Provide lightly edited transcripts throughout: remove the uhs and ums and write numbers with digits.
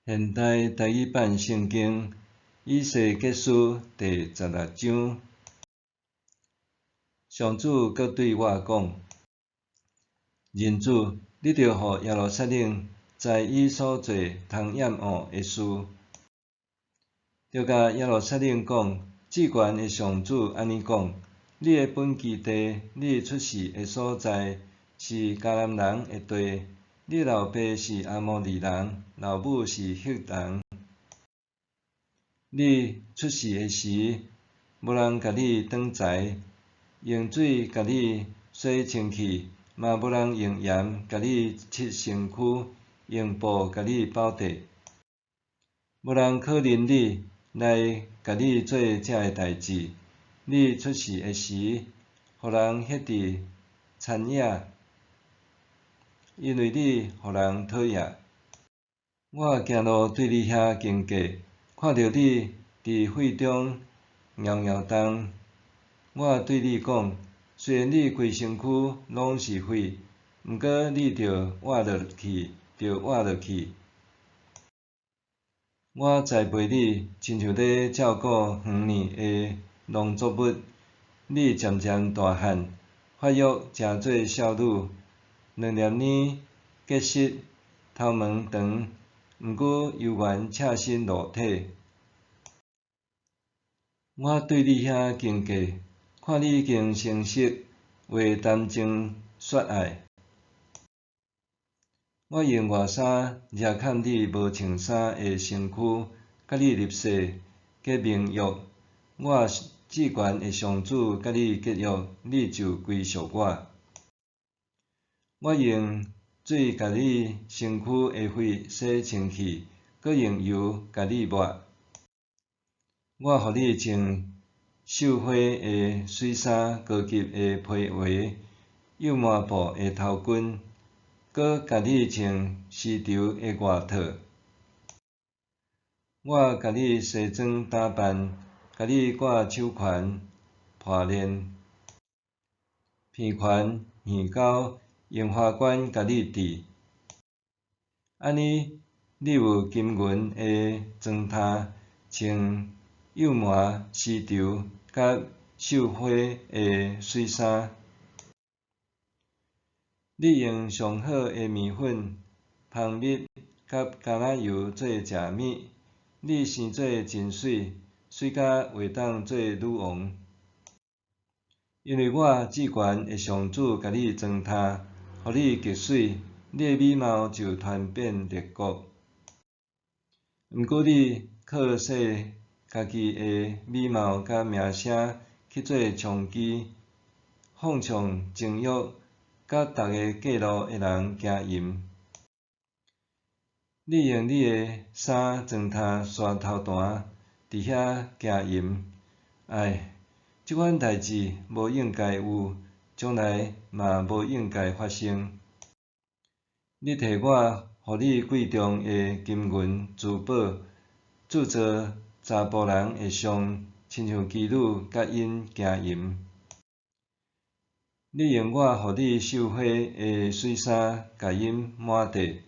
現代台語版聖經以西結書第十六章，上主閣對我講：人子，你著予耶路撒冷知伊所做通厭惡的事，著共耶路撒冷講：至懸的上主按呢講：你的本居地，你出世的所在，是迦南人的地。你老爸是阿摩利人，老母是赫人。你出世的時，無人共你擋財，用水共你洗清氣，嘛無人用鹽共你拭身軀，用布共你包紮。無人可憐你，來共你做這个代誌。你出世的時，予人歇佇田野，因為你予人討厭。我行路對你遐經過，看著你佇火中搖搖動。我對你講，雖然你規身軀攏是火，毋過你著活落去，著活落去。我栽培你，親像咧照顧園內的農作物。你漸漸大漢，發育成做少女，兩粒奶結實，頭毛長，毋過猶原赤身露體。我對你遐經過，看你已經成熟，話談情說愛。我用外衫遮蓋你無穿衫的身軀，佮你立誓結盟約。我至懸的上主佮你結約，你就歸屬我。我用水共你身軀的血洗清氣，閣用油共你抹。我予你穿繡花的媠衫、高級的皮鞋、幼毛布的頭巾，閣共你穿絲綢的外套。我共你梳妝打扮，共你掛手環、伴鏈、鼻環、耳鈎，用花冠共你戴。按呢，你有金銀的妝奅，穿幼毛絲綢佮繡花的媠衫。你用上好的麵粉、蜂蜜佮橄欖油做食物。你生做真媠，媠甲會當做女王。因為我至懸的上主共你妝奅，予你極媠，你的美貌就傳遍列國。毋過你靠勢家己的美貌佮名聲去做娼妓，放縱情欲，佮逐个過路的人行淫。你用你的衫妝奅刷頭彈，佇遐行淫。唉，這款代誌無應該有，將來嘛無應該發生。你提我予你貴重的金銀珠寶，鑄造查埔人的像，親像妓女佮𪜶行淫。你用我予你繡花的媠衫共𪜶抹地，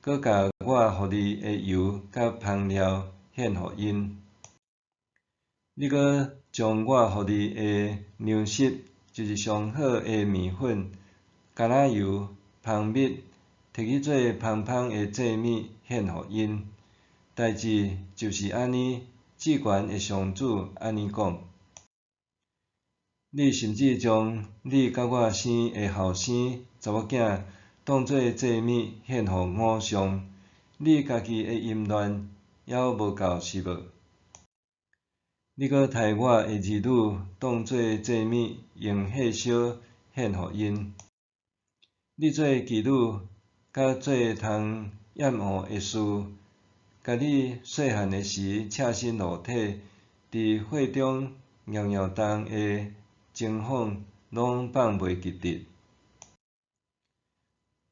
閣共我予你的油佮香料獻予𪜶。你閣將我予你的糧食，就是上好的麵粉、橄欖油、蜂蜜，提去做芳芳的祭物獻予𪜶。代誌就是按呢，至懸的上主按呢講。你甚至將你佮我生的後生查某囝當做祭物獻予偶像，你家己的淫亂猶無夠是無？你閣刣我的兒女當做祭物，用火燒獻予𪜶。你做妓女，佮做通厭惡的事，共你細漢的時赤身露體，佇火中搖搖動的情況，攏放袂記得。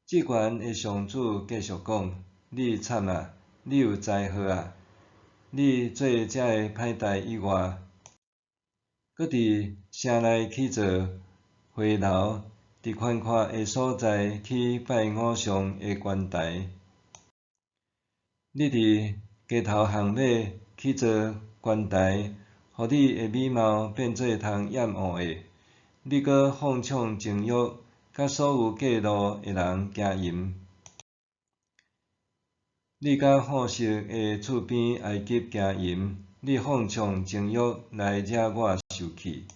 至懸的上主繼續講：你慘啊！你有災禍啊！你做這个歹代以外，閣佇城內起造花樓，佇寬闊的所在起拜偶像的懸臺。你佇街頭巷尾起座棺台，予你的美貌變做通厭惡的。你閣放暢情欲，佮所有過路的人行淫。你佮好色的厝邊埃及行淫，你放暢情欲來惹我受氣。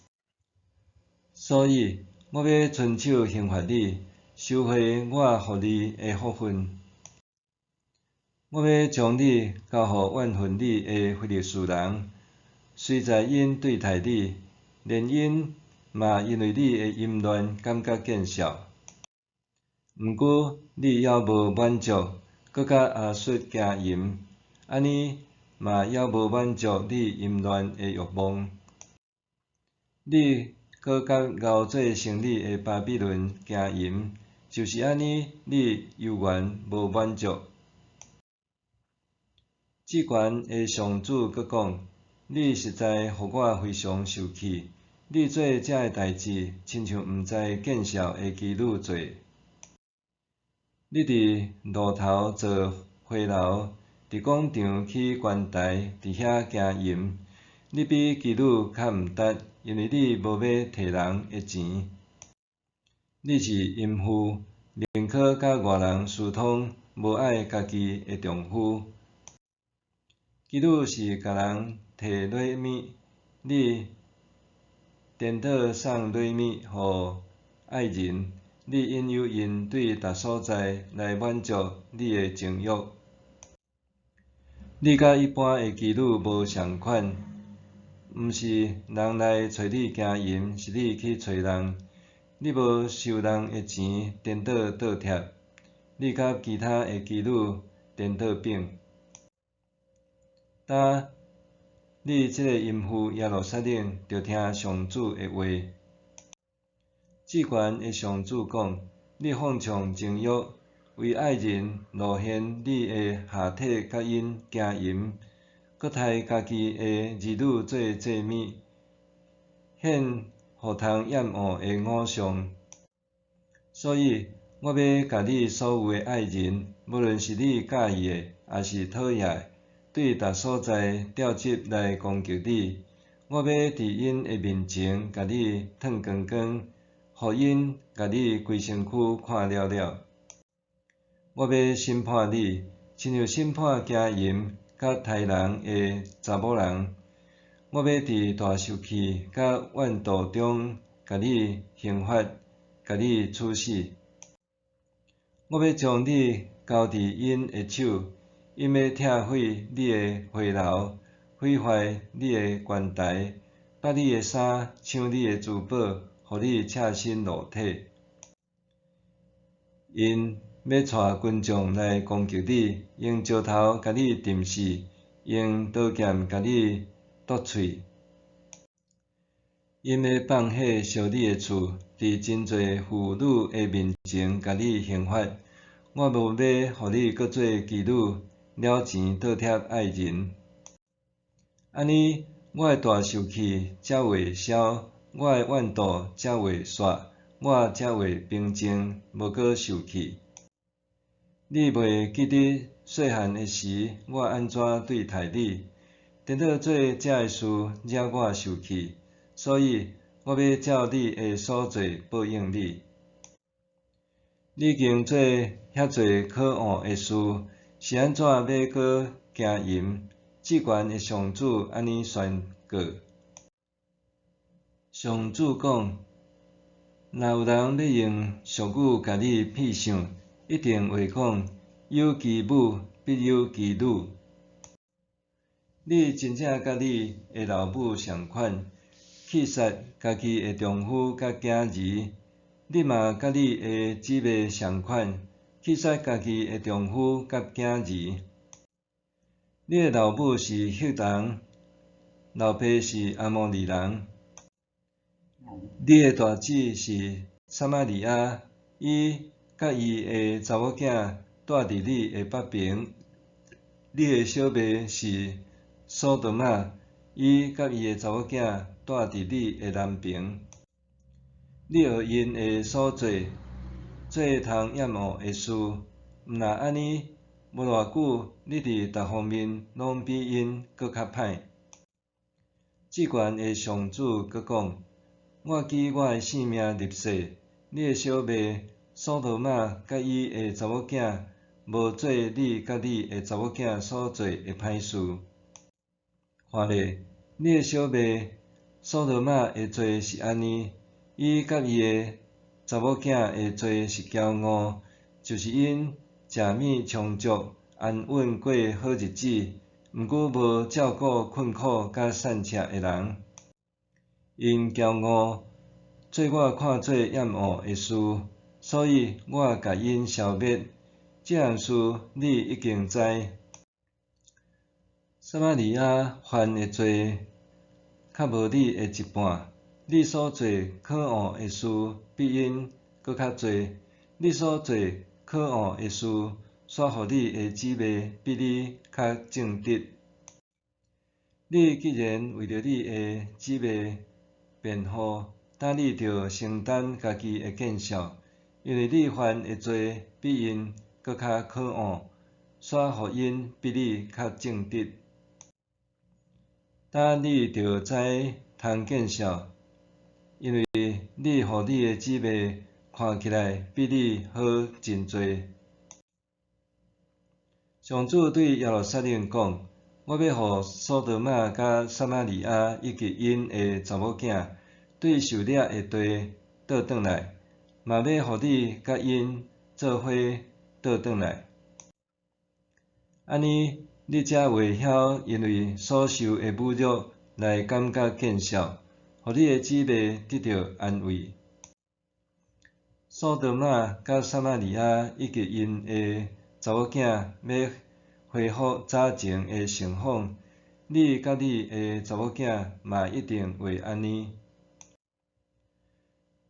所以，我欲伸手刑罰你，收回我予你的福分。我欲將你交予怨恨你的非利士人，隨在𪜶對待你，連𪜶嘛因為你的淫亂感覺見笑。毋過你猶無滿足，閣佮亞述行淫，按呢嘛猶無滿足你淫亂的欲望。你閣佮𠢕做生理的巴比倫行淫，就是按呢，你猶原無滿足。至懸的上主閣講：你實在予我非常受氣，你做這个代誌，親像毋知見笑的妓女做。你佇路頭造花樓，佇廣場起棺台，佇遐行淫。你比妓女較毋值，因為你無欲提人的錢。你是淫婦，寧可佮外人私通，無愛家己的丈夫。妓女是共人提禮物，你顛倒送禮物予愛人，你引誘𪜶對逐所在來滿足你的情欲。你佮一般的妓女無仝款，毋是人來揣你行淫，是你去揣人。你無收人的錢，顛倒倒貼。你佮其他的妓女顛倒反。今你這个淫婦耶路撒冷，著聽上主的話。至懸的上主講：你放縱情欲，為愛人露現你的下體，佮𪜶行淫，閣刣家己的兒女做祭物，獻予通厭惡的偶像。所以，我欲共你所有的愛人，無論是你佮意的，抑是討厭的，對逐所在調集來攻擊你。我欲佇𪜶的面前共你褪光光，予𪜶共你規身軀看了了。我欲審判你，親像審判行淫佮刣人的查某人。我欲佇大受氣佮怨妒中共你刑罰，共你處死。我欲將你交佇𪜶的手，𪜶欲拆毀你的花樓，毀壞你的棺台，剝你的衫，搶你的珠寶，予你赤身露體。𪜶欲帶群眾來攻擊你，用石頭共你擲死，用刀劍共你剁喙。𪜶欲放火燒你的厝，佇真濟婦女的面前共你刑罰。我無欲予你閣做妓女，了錢倒貼愛人。按呢，我的大受氣才會消，我的怨妒才會煞，我才會平靜，無閣受氣。你袂記得細漢的時，我按怎對待你，顛倒做這个事惹我受氣，所以我欲照你的所做報應你。你已經做遐濟可惡的事，是按怎欲閣行淫？至懸的上主按呢宣告。上主講：若有人欲用俗語共你比想，一定會講：有其母，必有其女。你真正佮你的老母仝款，棄殺家己的丈夫佮囝兒。你嘛佮你的姊妹仝款，棄殺家己的丈夫佮囝兒。你的老母是赫人，老爸是阿摩利人。你的大姊是撒瑪利亞，伊佮伊的查某囝蹛佇你的北爿。你的小妹是索多瑪，伊佮伊的查某囝蹛佇你的南爿。你學𪜶的所做，做通厭惡的事，毋若按呢，無偌久，你佇逐方面攏比𪜶閣較歹。至懸的上主閣講：我舉我的性命立誓，你的小妹索多瑪佮伊的查某囝，無做你佮你的查某囝所做的歹事。看咧，你的小妹索多瑪的罪是按呢，伊佮伊的查某囝的罪是驕傲，就是𪜶食物充足，安穩過好日子，毋過無照顧困苦佮散赤的人。𪜶驕傲，做我看做厭惡的事，所以我共𪜶消滅。這項事你已經知。撒瑪利亞犯的罪較無你的一半，你所做可惡的事比𪜶閣較濟。你所做可惡的事，煞予你的姊妹比你較正直。你既然為著你的姊妹辯護，當你著承擔家己的見笑，因為你犯的罪比𪜶閣較可惡，煞予𪜶比你較正直。當你著知通見笑，因為你予你的姊妹看起來比你好真濟。上主對耶路撒冷講：我欲予索多瑪佮撒瑪利亞以及𪜶的查某囝，對受掠的地倒轉來，嘛欲予你佮𪜶做伙倒轉來。按呢，你才會曉因為所受的侮辱來感覺見笑，予你的姊妹得著安慰。索多瑪佮撒瑪利亞以及𪜶的查某囝欲恢復早前的成風，你佮你的查某囝嘛一定會按呢。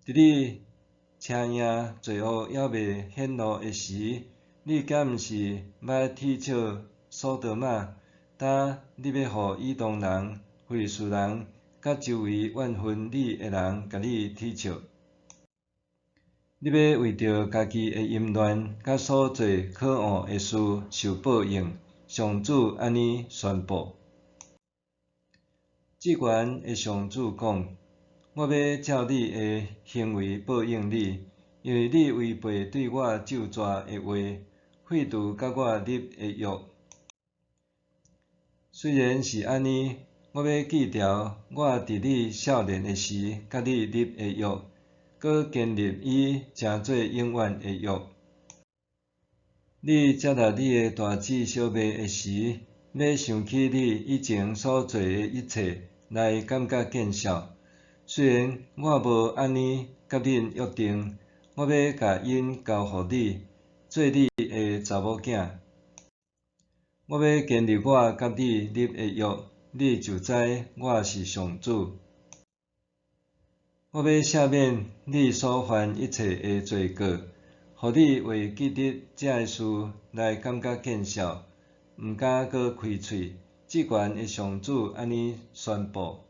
佇你車贏罪惡猶未顯露的時，你敢毋是捌恥笑索多瑪？當你欲予以東人、非利士人，佮周圍怨恨你的人，共你恥笑。你欲為著家己的淫亂佮所做可惡的事受報應，上主按呢宣布。至懸的上主講：我欲照你的行為報應你，因為你違背對我咒詛的話，廢除佮我立的約。雖然是按呢，我欲記牢我佇你少年的時佮你立的約，閣堅立伊成做永遠的約。你接納你的大姊小妹的時，欲想起你以前所做的一切，來感覺見笑。雖然我無按呢佮恁約定，我欲共𪜶交予你，做你的查某囝。我欲堅立我佮你立的約，你就知我是上主。我欲赦免你所犯一切的罪過，予你會記得這个事來感覺見笑，毋敢閣開喙。至懸的上主按呢宣布。